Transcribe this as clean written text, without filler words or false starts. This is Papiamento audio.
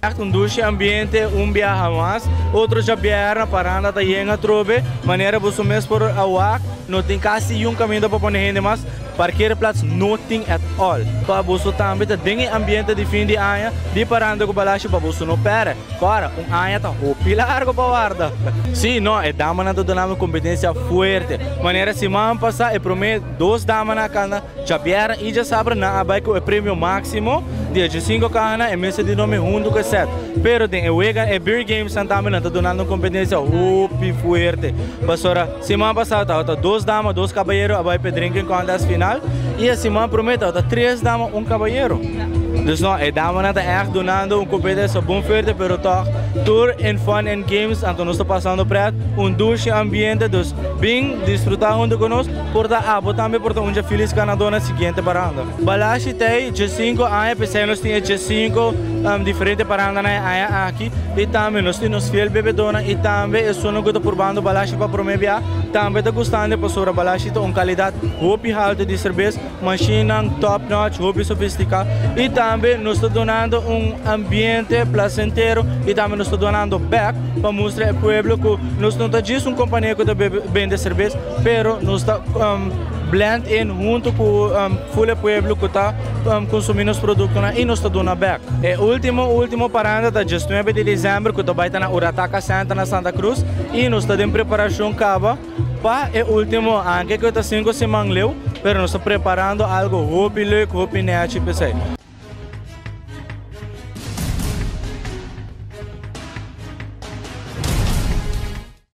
Echt un dushi ambiente un biaha mas. Otro djabièrnè paranda ta yen atrobe. Manera boso mes por a wak, no tin kasi yun kaminda pa pone hende mas. Parkeerplaats no tin at all. Pa boso tambe ta den e ambiente di fin di aña di paranda ku Balashi pa boso no pèrdè. Kòrda, un aña ta hopi largo pa warda. Sí, no, e damanan ta dunando kompetensia fuerte. Manera siman pasá e promé dos damanan a kanda. Djabièrnè i djasabra nan a bai ku e premio máksimo di e djesinku kahanan e mester di nomi huntu ku e sèt. Pero den e wega e beer gamesnan tambe nan ta dunando un kompetensia hopi fuerte. Pasobra siman pasá tabata dos dama dos kabayero a bai pa e drinking contest final i e siman promé tabata tres dama un kabayero. Dus no, e damanan ta ègt dunando un kompetensia bon fuerte pero tòg tur in fun and games anto nos ta pasando prèt un dushi ambiente dus bin disfrutá huntu ku nos. Por ta abo tambe por ta un dje filis ganadó na siguiente paranda. Balashi t'ei djesinku aña, p'esei nos tin e djesinku diferente parandanan e aña aki i tambe nos tin nos fiel bebedónan i tambe esunnan ku ta purbando Balashi pa promé bia tambe ta gustando pasobra Balashi ta un kalidat hopi haltu di serbes, mashinnan top notch, hopi sofistiká i tambe nos ta dunando un ambiente plasentero i tambe nos ta dunando bèk pa mustra e pueblo ku nos no ta djis un kompania ku ta bende serbes. Pero nos ta blend in hunto cu full e pueblo cu ta consumi nos productonan y nos ta duna bek. E ultimo ultimo paranda ta diesnuebe di december cu ta bay ta na Urataka Center na Santa Cruz y nos ta den preparacion caba pa e ultimo anke cu ta cinco siman leu pero nos ta preparando algo hopi leuk hopi nechi p'esey.